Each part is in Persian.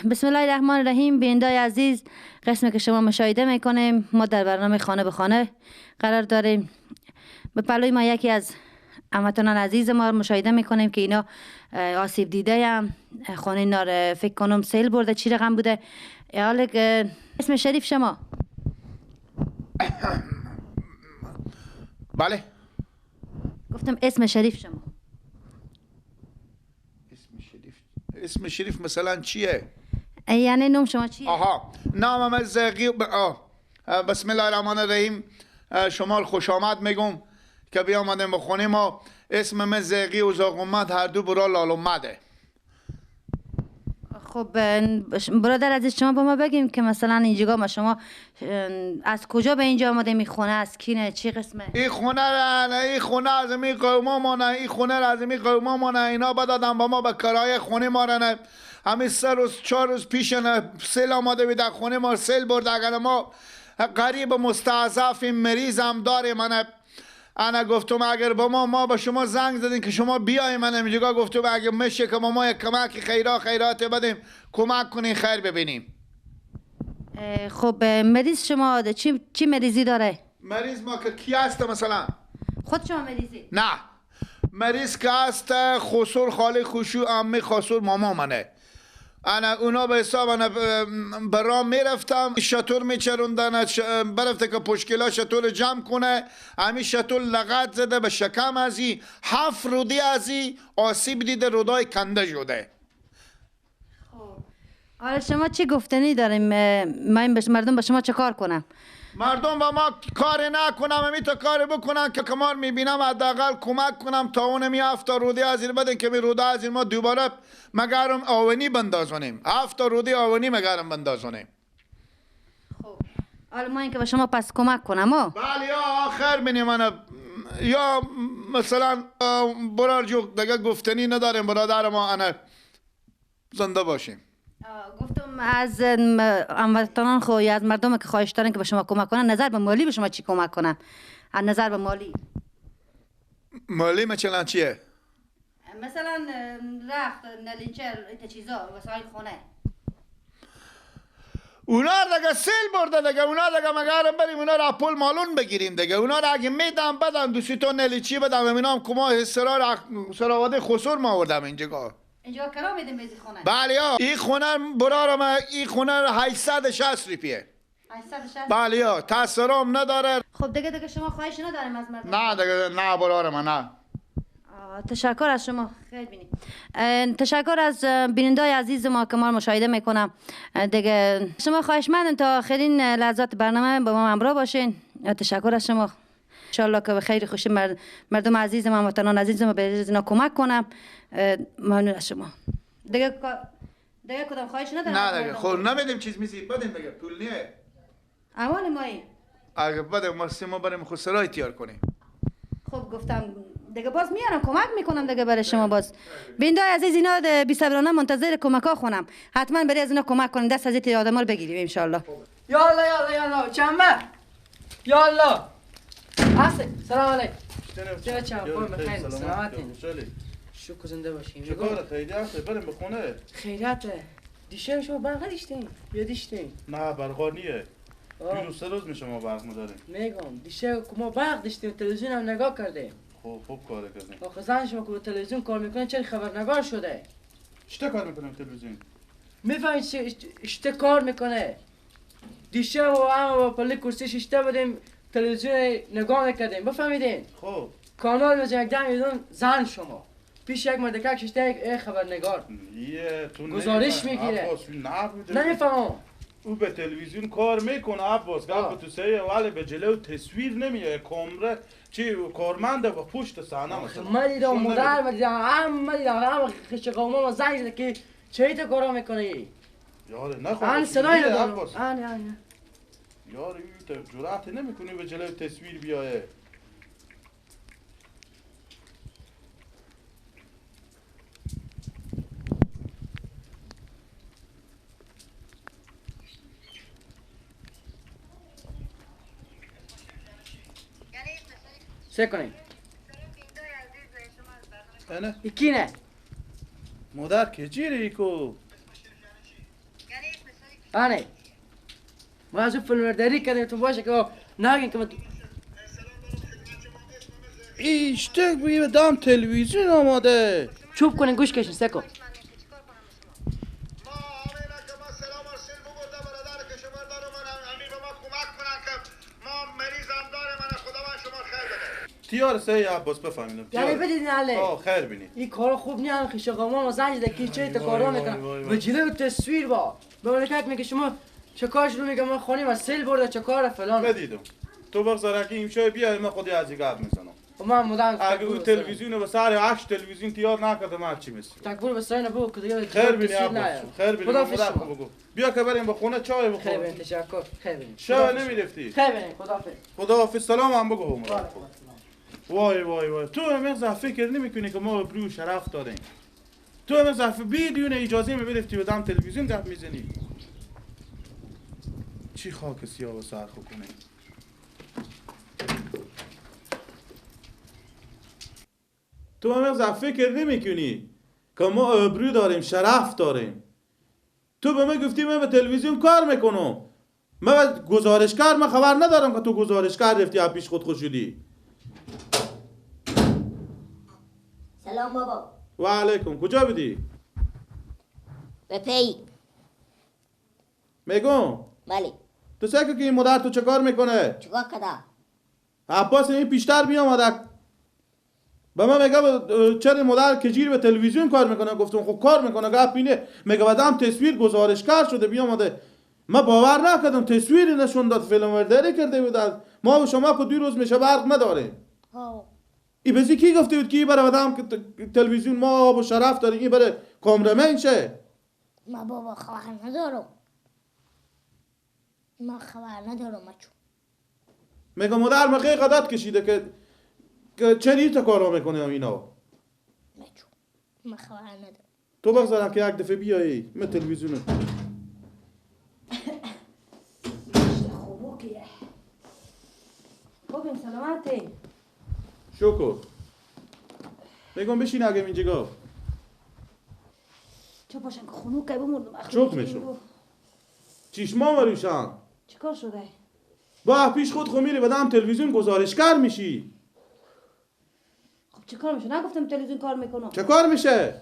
بسم الله الرحمن الرحیم. بینندای عزیز، قسمی که شما مشاهده میکنیم ما در برنامه خانه به خانه قرار داریم. به پلوی ما یکی از هموطنان عزیز ما مشاهده میکنیم که اینا آسیب دیده هم خانه اینا رو فکر کنم سیل برده، چی رقم بوده. حالا اسم شریف شما؟ بله، گفتم اسم شریف شما. اسم شریف مثلا چیه؟ یعنی نام شما چیه؟ آها، نامم از بسم الله الرحمن الرحیم. شما خوش آمد میگم که بیامدیم به خونه ما. اسم من زقی و زاغ هر دو برا لالومده. خب برادر عزیز، شما با ما بگیم که مثلا اینجا ما شما از کجا به اینجا آمده؟ می خونه از کینه چی قسمه؟ این خونه این خونه از می قوما ما نه، این خونه از می قوما ما نه، اینا بدادن با ما به کرایه خونه ما را نه. همین 3 روز 4 روز پیش نه سیل آمده بود در خونه ما، سیل برد. اگر ما غریب مستضعف مریض هم داریم، انا گفتم اگر با ما با شما زنگ زدیم که شما بیایم، من اینجا گفتم اگر میشه که ما یک کمک خیرات بدیم، کمک کنین خیر ببینیم. خب مریض شما چی مریضی داره؟ مریض ما که کی هست مثلا؟ خود شما مریضی؟ نه، مریض که هست خسور خاله خوشو عمه خسور ماما منه. انا اونا به حساب انا برام میرفتم شطور میچروندن، برفته که پشکلا شطور جمع کنه، همین شطور لغت زده به شکم ازی، 7 رودی ازی آسیب دیده، رودای کنده شده. خب حالا شما چی گفتنی داریم؟ من مردم با شما چه کار کنم؟ مردم با ما کار نکنم، همی تا کار بکنن که کمار میبینم حداقل کمک کنم تا اون می 7 رودی از این بدن که می روده از این ما دوباره مگرم آونی بندازونیم، 7 رودی آونی مگرم بندازونیم. خب حالا ما این که به شما پس کمک کنم ها؟ بله، یا آخر بینیم من یا مثلا برار جو دیگه گفتنی نداریم برادر ما، انا زنده باشیم. گفتم از هموطنان خو یا از مردم که خواهش دارن که به شما کمک کنن، نظر به مالی به شما چی کمک کنن؟ از نظر به مالی. مالی مثلا چیه؟ مثلا رخت، نلینچر، این چیزا، وسایل خونه. اونا دیگه سیل برده دیگه، اونا دیگه مگرم بریم اونا را پول مالون بگیریم دیگه. اونا را اگه میدم بدم دو سی تا نلیچی بدم، اینا هم کما سراواده خسور ما آوردم اینجا. اینجا کرا میدیم به خونه؟ بله ها، این خونه برارم، این خونه 860 روپیه. 860؟ بله ها، تاثیرم نداره. خب دیگه شما خواهش نداریم از مردم؟ نه دیگه نه برارم نه. تشکر از شما، خیر بینید. تشکر از بینندای عزیز ما که ما مشاهده میکنم. دیگه شما خواهش مندم تا آخرین لحظات برنامه با ما همراه باشین. تشکر از شما. انشالله که به خیر خوشی مردم عزیز ما، هموطنان عزیز ما به اینا کمک کنم. ممنون از شما. دیگه کدام خواهش ندارم؟ نه دیگه خب نمیدیم چیز میزی بدیم دیگه، پول نیه. امان مایی. اگه بدیم ما بریم خود سرای تیار کنیم. خب گفتم دیگه باز میارم کمک میکنم دیگه برای شما باز. بینندای عزیز اینا بی صبرانه منتظر کمک ها خونم. حتما برای از اینا کمک کنیم، دست از این آدما رو بگیریم ان شاء الله. یا الله یا الله یا الله چمه. یا الله. سلام علیکم. چه چه خوب بخیر سلامتین. شکر زنده باشین. چیکار خیریت بریم به خونه. خیریت دیشب شما برق نداشتین یا داشتین؟ نه برق نیه. 2 3 روز میشه ما برق نداریم. میگم دیشب ما برق داشتیم، تلویزیون هم نگاه کردیم. خوب خوب کار کردیم. آخه زن شما که تلویزیون کار میکنه چرا خبرنگار شده؟ چه کار میکنه تلویزیون؟ میفهمی چه کار میکنه؟ دیشب و هم با پله کرسی ششته بودیم تلویزیون نگاه میکردیم، بفهمیدین؟ خب کانال مثلا یک دم یدون زن شما پیش یک مردکک ششته یک خبرنگار گزارش میگیره. نمیفهمم او به تلویزیون کار میکنه عباس، گپ تو سه ولی به جلو تصویر نمیاد، کامره چی کارمنده با پشت صحنه مثلا. من دیدم مادر من دیدم عم من دیدم عم خش قوما زنگ زد که چه تا کارا میکنی؟ یار نه خب ان صدای ندارم. ان یار جرأت نمیکنی به جلو تصویر بیایه. سه کنیم. نه یکی نه مادر که جیری کو آره ما از فیلمبرداری کردیم تو باشه که نگین که ایشته بگی دام تلویزیون آماده. چوب کنین گوش کشین سکو. تیار سه عباس بفهمیدم. یعنی بدید علی. آه خیر بینید. این کارا خوب نی هم خیش قوما ما زنگ زده کی چه کارا میکنه. به جلو تصویر با. به مملکت میگه شما چه کارش رو میگه ما خونیم از سیل برده چه کار فلان. بدیدم. تو بگذار که این بیای من خودی از گپ میزنم. ما مدام اگه او تلویزیون به سر 8 تلویزیون تیار نکرده من چی مثل تکبر به سر نبو که دیگه خیر بینی عباس خیر بینی خدا بیا که بریم به خونه چای بخوریم. خیر بینی تشکر. خیر بینی. شب نمیرفتی؟ خیر بینی خداحافظ. خداحافظ سلام هم بگو. وای وای وای تو هم فکر نمیکنی که ما برو شرف داریم. تو هم ضعف بدون اجازه میرفتی به دم تلویزیون گپ میزنی. چی خاک سیاه و سرخ کنه. تو هم فکر نمیکنی که ما ابرو داریم شرف داریم. تو به من گفتی من به تلویزیون کار میکنم، من گزارشگر، من خبر ندارم که تو گزارشگر رفتی از پیش خود خوش شدی. سلام بابا. و علیکم. کجا بودی؟ به پی. میگم بله. تو سکه که این مادر تو چه کار میکنه؟ چیکار کرده؟ عباس این پیشتر بیامده به من میگه چرا مادر کجیر به تلویزیون کار میکنه؟ گفتم خب کار میکنه گپ اینه. میگه بعدم تصویر گزارشگر شده بیامده. من باور نکردم، تصویر نشون داد، فیلم برداری کرده بود. ما و شما که 2 روز میشه برق نداریم. ای بزی کی گفته بود که این برای آدم که تلویزیون ما آب و شرف داریم این برای کامرمن شه؟ ما بابا خبر ندارم. ما خبر ندارم چون. میگه مادر ما خیلی قدرت کشیده که چرا تا کارا میکنه اینا؟ ما خبر ندارم. تو بگذارم که یک دفعه بیایی من تلویزیون. خوبه خوبیم سلامتی. شکر. میگم بشین اگه اینجا. چه باشن که خنوکه بمردم. چوک میشم. چشما مروشن. چیکار شده؟ با پیش خود خو میری بعدم تلویزیون گزارشگر میشی. خب چیکار میشه؟ نگفتم تلویزیون کار میکنم. چه کار میشه؟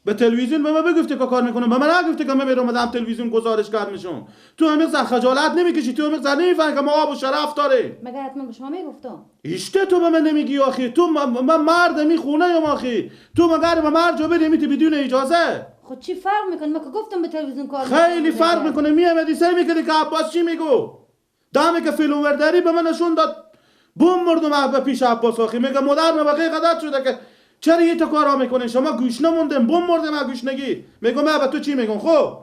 به تلویزیون به من بگفتی که کار میکنم، به من نگفتی که من میرم بعدم تلویزیون گزارشگر میشم. تو همین خجالت نمیکشی، تو همین نمیفهمی که ما آب و شرف داریم. مگه حتما به شما میگفتم؟ ایشته تو به من نمیگی آخی. تو من مرد می خونه یم آخی. تو مگر به مرد جو بدی میتی بدون اجازه؟ خب چی فرق میکنه؟ من که گفتم به تلویزیون کار میکنم. خیلی فرق میکنه. میامدی سعی میکردی که عباس چی میگو؟ دمی که فیلم برداری به من نشون داد بوم مردم به پیش عباس آخی. میگه مادر من بقیه قدرت شده که چرا یه تا کارا میکنین شما گوش نموندم بوم مردم از گوشنگی. میگم من به تو چی میگم؟ خب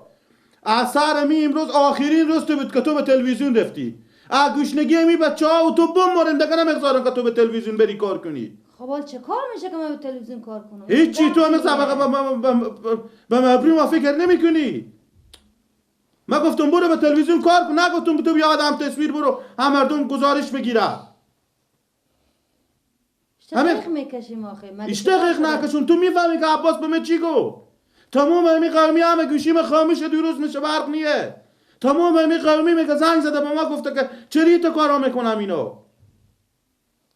اثر می امروز آخرین روز تو بود که تو به تلویزیون رفتی. از گوشنگی می بچه‌ها و تو بوم مردم دیگه نمیگذارم که تو به تلویزیون بری کار کنی. خب حال چه کار میشه که من به تلویزیون کار کنم؟ هیچی. تو همه به مبری ما فکر نمیکنی. من گفتم برو به تلویزیون کار کن، نگفتم تو بیا آدم تصویر برو هم مردم گزارش بگیره. اشتقیق میکشیم آخه. اشتقیق نکشون. تو میفهمی که عباس به من چی گفت؟ تمام همی قومی همه گوشیم خاموش 2 روز میشه برق نیه. تمام همی قومی میگه زنگ زده به ما گفته که چرا تو کارا میکنم اینو.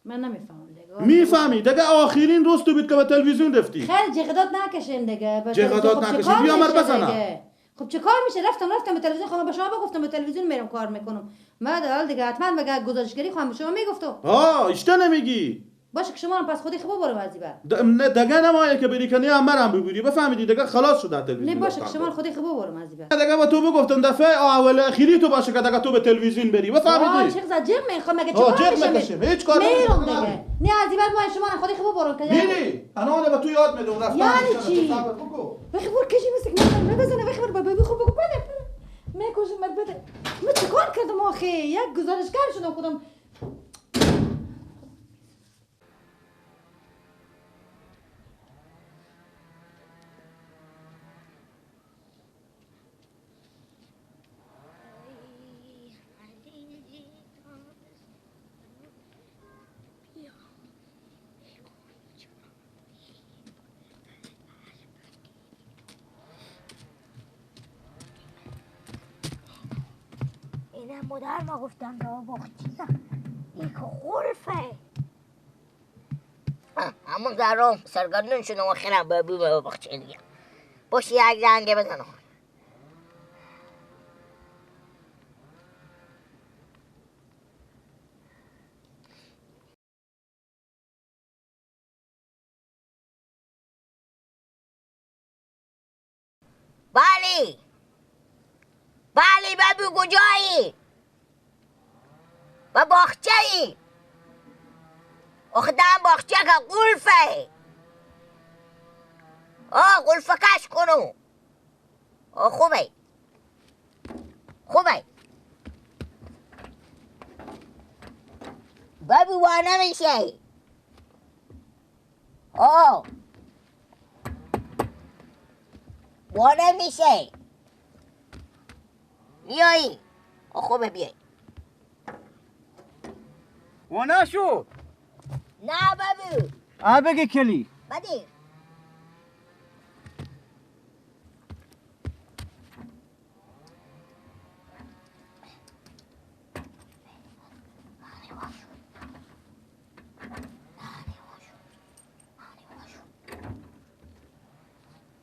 من نمیفهمم دیگه. میفهمی دیگه آخرین روز تو بود که به تلویزیون رفتی. خیلی جغداد نکشیم دیگه. جغداد نکشیم. بیا مر بزنم. خب چه کار میشه؟ رفتم به تلویزیون. خب به شما بگفتم به تلویزیون میرم کار میکنم. من حال دیگه حتما مگه گزارشگری خواهم به شما میگفتم. ها اشته نمیگی. باشه که شما پس خودی خوب برو از بعد. نه دیگه نمایه که بری کنی هم مرم ببری بفهمیدی دیگه خلاص شده تلویزیون. نه باشه که شما خودی خوب برو از بعد. دیگه با تو بگفتم دفعه اول اخیری تو باشه که دیگه تو به تلویزیون بری بفهمیدی. چه جیغ میخوام مگه چیکار میشه؟ هیچ کار نمیرم دیگه. نه از بعد ما شما خودی خوب برو که میری. انا به تو یاد میدم رفتم. یعنی چی؟ بخی بر کشی مثل من بزنه بخی بر بابا خوب بگو بده. میکشم بده. من چیکار کردم آخه؟ یک گزارشگر شدم خودم. اینه مادر ما گفتن را باخچه این که قلفه. همون زهرام سرگردون شدم آخرم به بوم باخچه دیگه. باش یک زنگه بزنم. بلی بلی بابو کجایی؟ با باغچه ای؟ آخه دم باغچه که قلفه. آه قلفه کش کنو. آه خوبه خوبه بابو وا نمیشه. آه وا نمیشه. میایی؟ خوبه بیای. وا نشد؟ نه بابو. آ بگی کلی. بدی.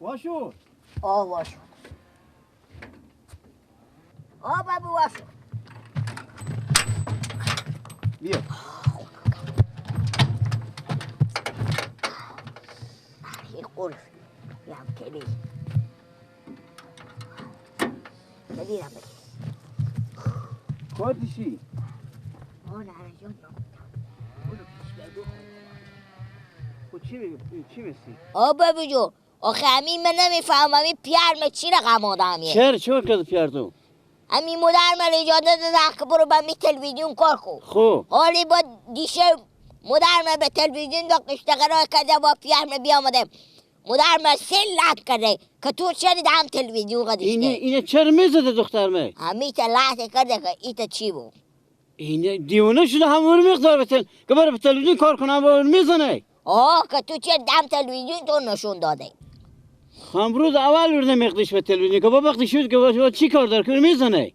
وا شد؟ آه وا شد. آه بابو وا شد. بیا. این قلف یا هم کلید. کلید هم بگیر. کارتشی؟ آه نه جان برو پیش بگو. خود چی میسی؟ آه بابو جو آخه همین من نمیفهمم همین پیرم چی رقم آدمیه. چرا چه کرد پیر تو؟ همین مادر من اجازه دادن که برو با می تلویزیون کار کن. خب حالی با دیشه مادر من به تلویزیون دا اشتغال کرده با پیرم بیامده. مادر من سه لحظه کرده که تو چرا دم تلویزیون قدیشته. اینه چرا میزده دختر من؟ همین تا لحظه کرده که ایتا چی بود؟ اینه دیوانه شده همون مقدار به که برو به تلویزیون کار کنم و میزنه. آه که تو چرا دم تلویزیون تو نشون داده؟ هم روز اول رو نمیقدیش به تلویزیون که با وقتی شد که با چی کار داره که میزنه.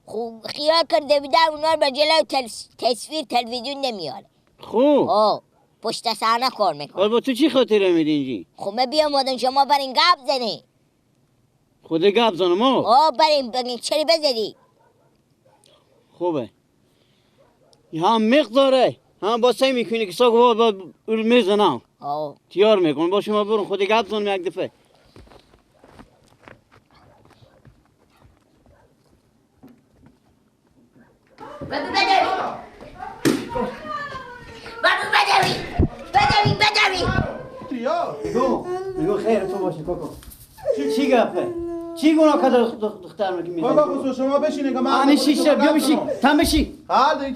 خب خیال کرده بودم اونا رو به جلو تصویر تلویزیون نمیاره. خب آه پشت صحنه کار میکنه. با تو چی خاطره میدی اینجی؟ خب من بیامدم شما برین گپ زنی. خود گپ زنم آه؟ آه برین بگین چرا بزنی؟ خوبه هم مقداره هم با سعی میکنی که ساق با میزنم. آه تیار میکنم با شما برون خود گپ زنم یک دفعه. بابو بدوی بابو بدوی بدوی بدوی. میگو خیر تو باشه کاکا. چی گپه؟ چی گناه کرده دختر رو که میزنی؟ کاکا خسرو شما بشینه که من شیشه بیا بشی تن بشی. حال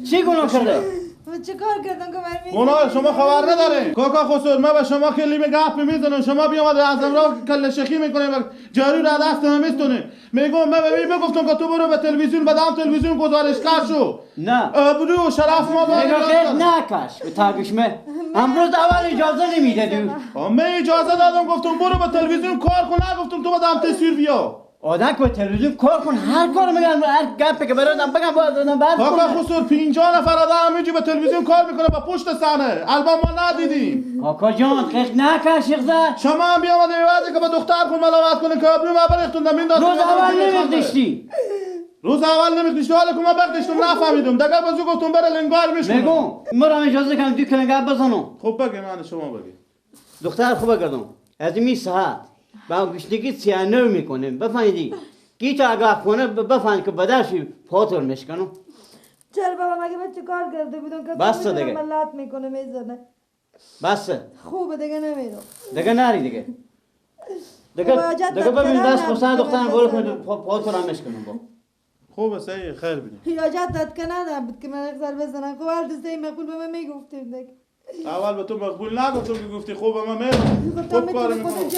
چی گناه کرده؟ چه کار کردم که من میزنم؟ گناه شما خبر نداره کاکا خسرو. من به شما خیلی به گپ میزنم شما بیامد از امرا کله شخی میکنه جارو را دست من میستونه. میگم من ببین بگفتم که تو برو به تلویزیون بدم تلویزیون گزارشگر شو. نه ابرو شرف ما داره. میگم نکش به تاگشمه امروز اول اجازه نمیدادی. من اجازه دادم گفتم برو به تلویزیون کار کن نگفتم تو بدم تصویر بیا. آدم که تلویزیون کار کن هر کار میگن هر گپی که برادم بگم باید آدم بر کنه. کاکا خسرو 50 نفر آدم همینجوری به تلویزیون کار میکنه با پشت صحنه البته ما ندیدیم. کاکا جان خیلی نکش یخزه. شما هم بیامده میوازه که با دختر خون ملامت کنه که ابرو ما برختوندم این روز اول نمیخدشتی. روز اول نمیخدشتی حالا که ما بخدشتم نفهمیدم دگه بازو گفتم بره لنگار میشکنم. میگم مرا اجازه کنم دو کلنگار بزنم. خب بگه من شما بگی. دختر خوب کردم از این ساعت با گشنگی سیانو میکنیم بفهمیدی کی تا اگه خونه بفهم که بدرشی پاتر میشکنم. چرا بابا مگه من چه کار کرده بودم که بس دیگه ملات میکنه میزنه. بس خوبه دیگه نمیرم دیگه نری دیگه دیگه ببین دست خواستن دخترم برو کن پاتر هم میشکنم با. خوبه صحیح خیر بینی. اجازه داد که ندم بود که من اخزر بزنم. خب هر دسته مقبول به من میگفتیم دیگه. اول به تو مقبول نگفتم که گفتی خوب من میرم. خوب کار میکنم.